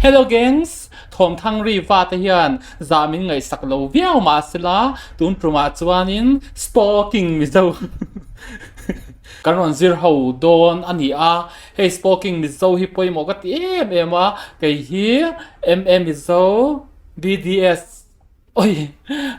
Hello gangs! Thawmthang ri va te hian zah min ngaihsak lo viau mah sela tun tumah chuanin Spoking Mizo kan rawn zir ho dawn a ni a, hei Spoking Mizo hi pawimawh ka ti em em a, kei hi MA Mizo BDS Oi!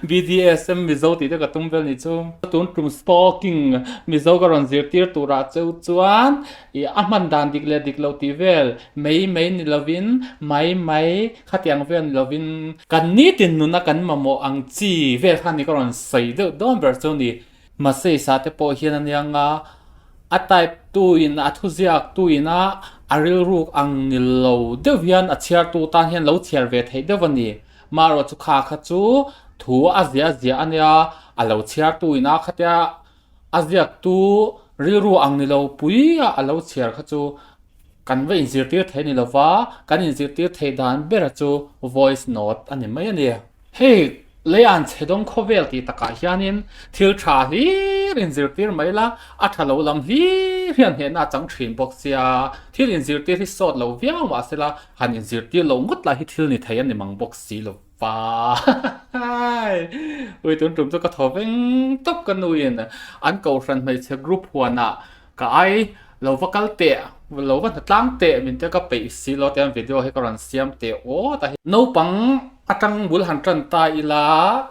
BDSM Mizo tih te ka tum vel nih chu. Tun tum stalking Mizo ka rawn zirtir turah cheu chuan ih a hman dan dik leh dik lo tih vel mai mai ni lovin mai mai khatiang vel ni lovin kan nitin nuna kan mamawh ang chi vel kha ni ka rawn sawi deuh dawn ber chu ni. Mahse sa te pawh hian a nia nga a type tu in a thuziak tu ina a rilruk ang ni lo deuh hian a chhiartu tan hian lo chhiar ve theih deuh a ni. Marawh chu kha kha chu thu a ziah ziah a nia, a lo chhiartu ina khatia a ziaktu rilru ang ni lo pui a a lo chhiar kha chu kan va inzirtir thei ni lova, kan inzirtir theih dan bera chu voice note a ni mai a ni. Hei lei an chhe dawng khawvel tih takah hianin thil tha hlir inzirtir mai la, a tha lo lam hlir hian hnehna a chang thin bawk sia, thil inzirtir hi sawt lo viau mahsela Han inzirtir lo ngawt lah hi thil ni thei a ni mang bawk si lo va. Ui tun tum chu ka thaw veng tawp ka nu in an kohhran hmeichhe group huanah ka ai lo va kal teh lo va hna tlang teh min tia ka peih si lo tiang video hi ka rawn siam teh awt a. Naupang atang bul han tan ta ila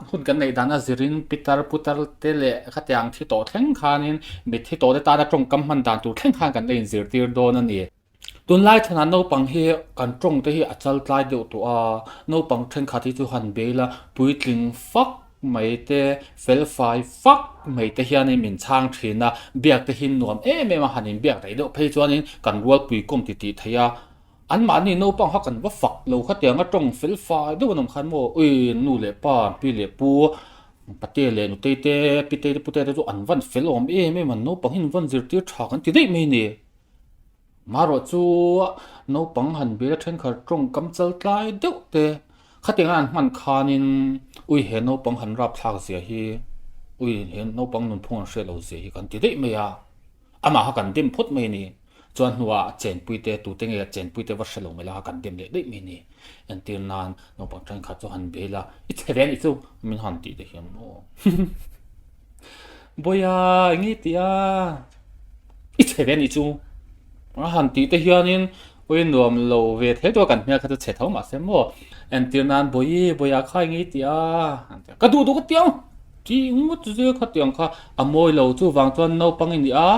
hun kan neih dan a zirin pitar putar te leh khatiang thi tawh thleng khanin mitthi tawh te tana tawngkam hman dan tur thleng khan kan la inzirtir dawn a ni. Tunlai chhanah naupang hi kan tawng te hi a chal tlai deuh tawh a, naupang thenkhat hi chu han bei la puitling fak mai te, fel fai fak mai te hianin min chhang thin a, biak te hi nuam em em a, han inbiak daih deuh phei chuanin kan rualpui kawm ti tih theih a, anmahni naupang kha kan va fak lo khatiang a tawng fel fai deuh an awm khan maw ui nu leh pa pi leh pu pate leh nutei te pitei te pute te chu an van fel awm em em an naupang hi an van zirtir tha kan ti daih mai a ni. Marawh chu naupang han bia thenkhat tawngkam chal tlai deuh te khatiang an hman khanin ui he naupang han rap thlak zia hi ui he naupang nunphung an hriat loh zia hi kan ti daih mai a, amah kha kan dem phawt mai a ni. Chuan hnuah chenpui te tute nge chenpui te va hre lo mai la kha kan dem leh daih mai a ni. Entir nan naupang thenkhat chu han bel a, i chhe ve anih chu min han tih te hian aw Bawiha eng nge tih a? I chhe ve anih chu a han tih te hianin ui nuam lo ve thei tawh a kan hmel kha chu chhe tho mahse maw entir nan bawi bawiah kha eng nge i tih a an ti a ka duh duh ka ti ang tih ngawt zel kha tiang kha a mawi lo chuvang chuan naupang i nih a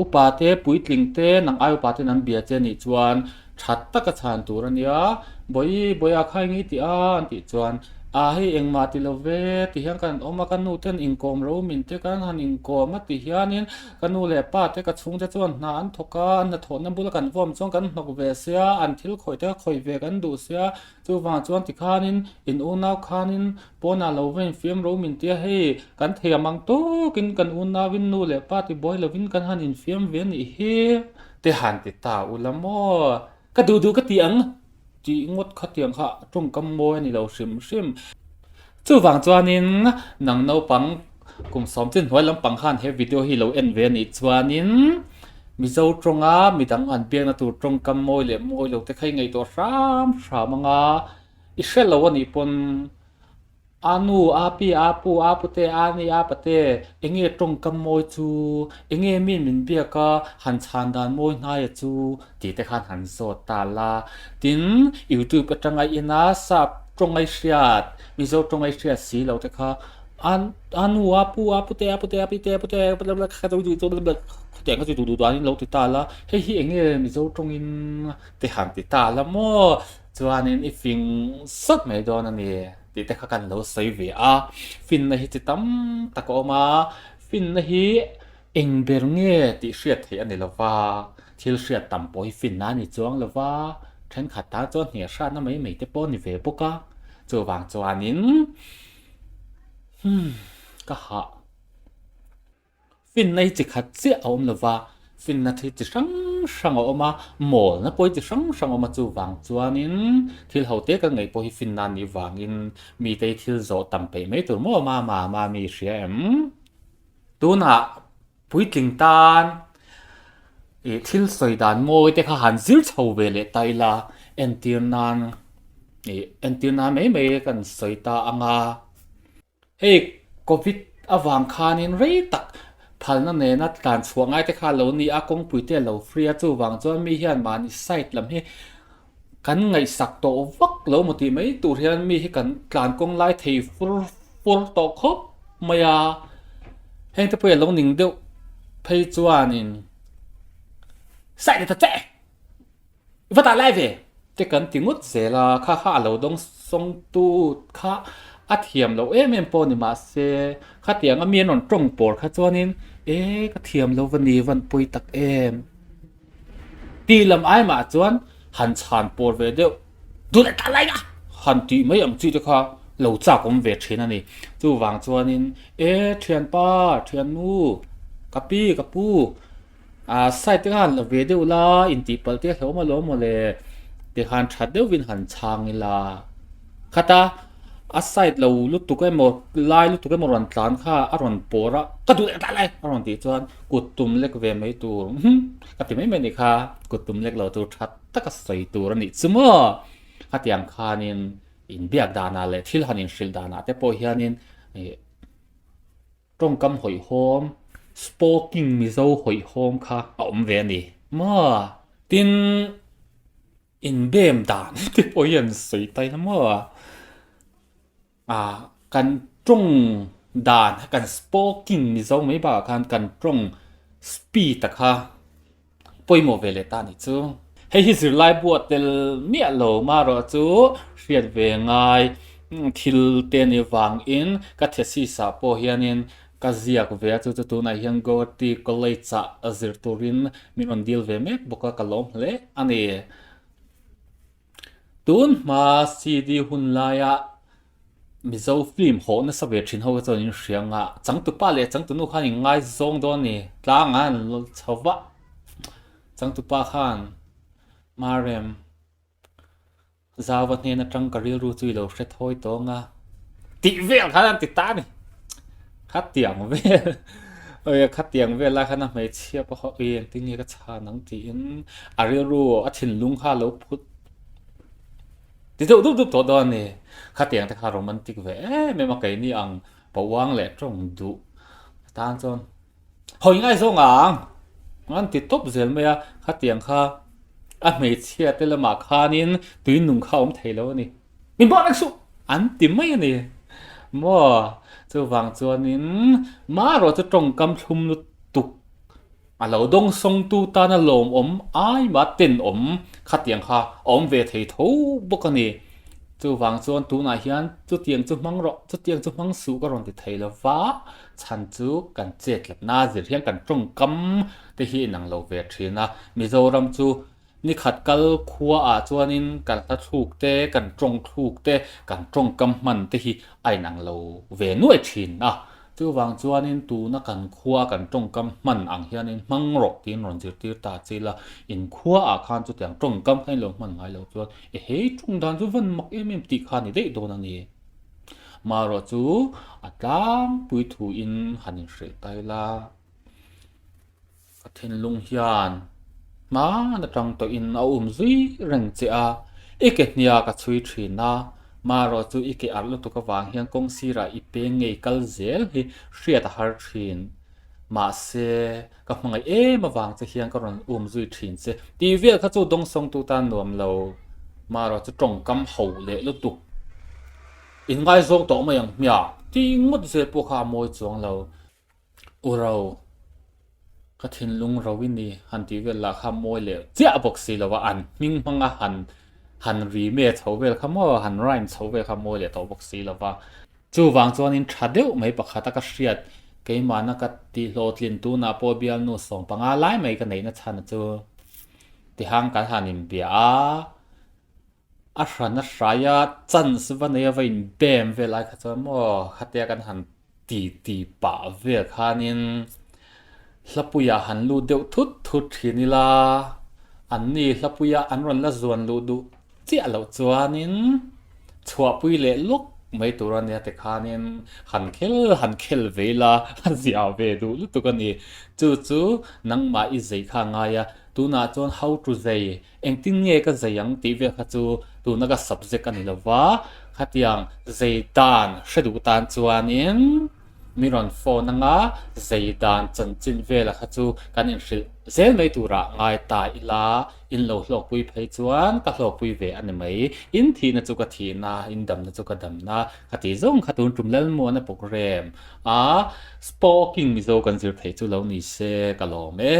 upa te puitling te nang ai upa ten an bia che anih chuan tha taka chhan tur a nia bawi bawiah kha eng nge i tih a an tih chuan Ah hei engmah ti lo ve ti hian kan awm a, ka nu ten inkawm ro min te kan han inkawm a ti hianin ka nu leh pa te ka chhungte chuan hna an thawk a, an hnathawhna bula kan vawm chuan kan hnawk ve sia, an thil khawih te kha khawih ve kan duh sia, chuvang chuan tikhanin in unau khanin pawnah lo va infiam ro min tia hei kan theiam ang tawkin kan unauin nu leh pa ti buai lovin kan han infiam ve a nih hi te han ti ta ula maw ka duh duh ka ti ang. Tih ngawt khatiang kha tawngkam mawi a ni lo hrim hrim. Chuvang chuanin nang naupang kum sawm chin hnuai lampang khan he video hi lo en ve a nih chuanin Mizo tawnga midang an biakna tur tawngkam mawi leh mawi lo te kha i ngaihtuah hram hram anga i hre lo a nih pawn A nu, a pi, a pu, a pute, a ni, a pate, enge tawngkam mawi chu, enge min min biak a, han chhan dan mawi hnaia chu tih te khan han zawt ta la. Tin, YouTube atanga ina sap tawngai hriat, Mizo tawngai hriat si lo te kha a a nu, a pu, a pute, a pute, a pite, a pute, khatiang kha chu duh duh danin lo ti ta la, hei hi enge Mizo tawngin te han ti ta la maw? Chuanin i fing sawt mai dawn a ni tih te kha kan lo sawi ve a, finna hi chi tam tak a awm a, finna hi eng ber nge tih hriat theih a ni lo va, thil hriat tam pawh hi finna a ni chuang lo va, thenkhat tan chuan hnial hratna mai mai te pawh a ni ve bawk a, chuvang chuanin hmm ka hah. Finna hi chi khat chiah a awm lo va, finna thi chi hrang hrang a awm a, mawlna pawh hi chi hrang hrang a awm a, chuvang chuanin thil ho te kan ngaih pawh hi finna a nih vangin mite hi thil zawh tam peih mai tur maw mama mami i hria em? Tunah puitling tan ih thil sawi dan mawi te kha han zir chho ve leh ta ila. Entir nan ih entir nan mai mai kan sawi ta ang a. Hei Covid avang khanin rei tak phalna nena tlan chhuah ngai te kha a lo ni a, kawngpui te a lo free a, chuvang chuan mi hian mahni side lam hi kan ngaihsak tawh vak lo maw tih mai tur hian mi hi kan tlan kawng lai thei fur fur tawh khawp mai a, heng te pawh hi a lo ning deuh phei chuanin side ta che! I va tah lai ve? Te kan ti ngawt zel a, kha kha a lo dawng sawng tu kha a thiam loh em em pawh ni mahse khatiang a mi an rawn tawng pawr kha chuanin e ka thiam lo va ni van pawi tak em tih lam ai mah chuan han chhan pawr ve deuh duh leh tah lai na han tih mai ang chi te kha lo chak awm ve thin a ni. Chuvang chuanin e thianpa thiannu ka pi ka pu A side te khan la ve deuh la intih palh te hlawm alawm mawle ti khan tha deuhin han chhang ila khata a side lo lutuk emaw lai lutuk emaw rawn tlan kha a rawn pawr a ka duh leh ta lai a rawn tih chuan kut tum lek ve mai tur ka ti mai mai anih kha kut tum lek lo tur tha taka sawi tur anih chu maw khatiang khanin inbiak danah leh thil han inhrilh danah te pawh hianin ih. Tawngkam hawihhawm, Spoking Mizo hawihhawm kha a awm ve a ni maw? Tin, inbem dan te pawh hi an sawi ta ila maw? Ah, kan tawng dan, kan spoking Mizo mai bakah khan kan tawng speed a kha Pawimawh ve leh ta nih chu. Hei hi zirlai buah tel miah lo marawh chu hriat ve ngai thil te ni vangin ka thesis ah pawh hianin ka ziak ve a chu chu tunah hian Guwahati College ah zir turin min rawn dil ve mek bawk a ka lawm hle a ni. Tun hma CD hun laia Mizo film hawh nasa ve thin ho kha chuan in hria ang a, changtupa leh changtunu khan in ngaizawng dawn a ni, tlangah an lawl chho va, changtupa khan Marem Zauva hnen atang ka rilru chu i lo hre thawi tawng a tih vel khan an ti ta a ni, khatiang vel awi khatiang vel lai khan a hmeichhia pawh kha ui engtin nge ka chhan ang tiin a rilru a thinlung kha a lo phut. Ti deuh dup dup tawh dawn a ni. Khatiang te kha romantic ve em em a keini ang pawang leh tawng duh tan chuan hawi ngai zawng ang an ti tawp zel mai a, khatiang kha a hmeichhia te lamah khanin tui nung kha a awm thei lo a ni. Min bawh reng suh an ti mai a ni maw? Chuvang chuanin marawh chu tawngkam thlum lutuk A lo dawngsawngtu tana lawmawm aima tenawm khatiang kha a awm ve thei tho bawk a ni. Chuvang chuan tunah hian chutiang chu hmang rawh, chutiang chu hmang suh ka rawn ti thei lo va, chhan chu kan chetlatna zir hian kan tawngkam te hi inang lo ve thin a. Mizoram chu Ni khat kal khua ah chuanin kan hla thluk te, kan tawng thluk te, kan tawngkam hman te hi a inang lo ve nuai thin a. Chuvang chuanin tuna kan khua kan tawngkam hman ang hianin hmang rawh tiin rawn zirtir ta che ila, in khua ah khan chutiang tawngkam kha in lo hman ngai lo chuan e hei tawng dan chu van mak em em tih kha ni daih dawn a ni. Marawh chu a tlangpui thuin han inhrilh ta ila. Ka thinlung hian hman atang tawhin a um zui reng che a, i ke hnia ka chhui thin a, marawh chu i ke arh lutuk avang hian kawng sirah i peng ngei kal zel hi hriat a har thin. Mahse, ka hmangaih em avang che hian ka rawn um zui thin che tih vel kha chu dawngsawngtu tan nuam lo, marawh chu tawngkam ho leh lutuk inngaizawng tawh mai ang hmiah tih ngawt zel pawh kha a mawi chuang lo. U ro, ka thinlung ro i ni han tih vel lah kha mawi leh chiah bawk si lo a, an hming hmanga han han rime chho vel kha maw, han rhyme chho vel kha mawi leh tawh bawk si lo va. Chuvang chuanin tha deuh mai pakhata ka hriat, keimahna ka tihhlawhtlin tunah pawh bialnu 15 lai mai ka neihna chhan chu tihang kan han inbia a, a hran a hraia chance va nei a va inbem vel ai kha chuan maw khatia kan han ti ti pah vel khanin hlapuiah han lut deuh thut thut thin ila anni hlapuia an rawn la zuan luh duh chiah loh chuanin chhuahpui leh lawk mai tur a nia tikhanin han khel han khel ve ila a zia ve duh lutuk a ni chu chu nangmah i zei kha a ngai a. Tunah chuan how to zei, engtin nge ka zei ang tih vel kha chu tuna ka subject a ni lo va, khatiang zei dan hre duh tan chuanin mi rawn phone anga zei dan chanchin vela kha chu kan inhrilh zel mai turah ngai ta ila, in lo hlawkpui phei chuan ka hlawkpui ve a ni mai. In thihna chu ka thihna, in damna chu ka damna ka tih zawng kha tun tum Lalmuana programme a spoking Mizo kan zir theih chu lo ni se ka lawm e.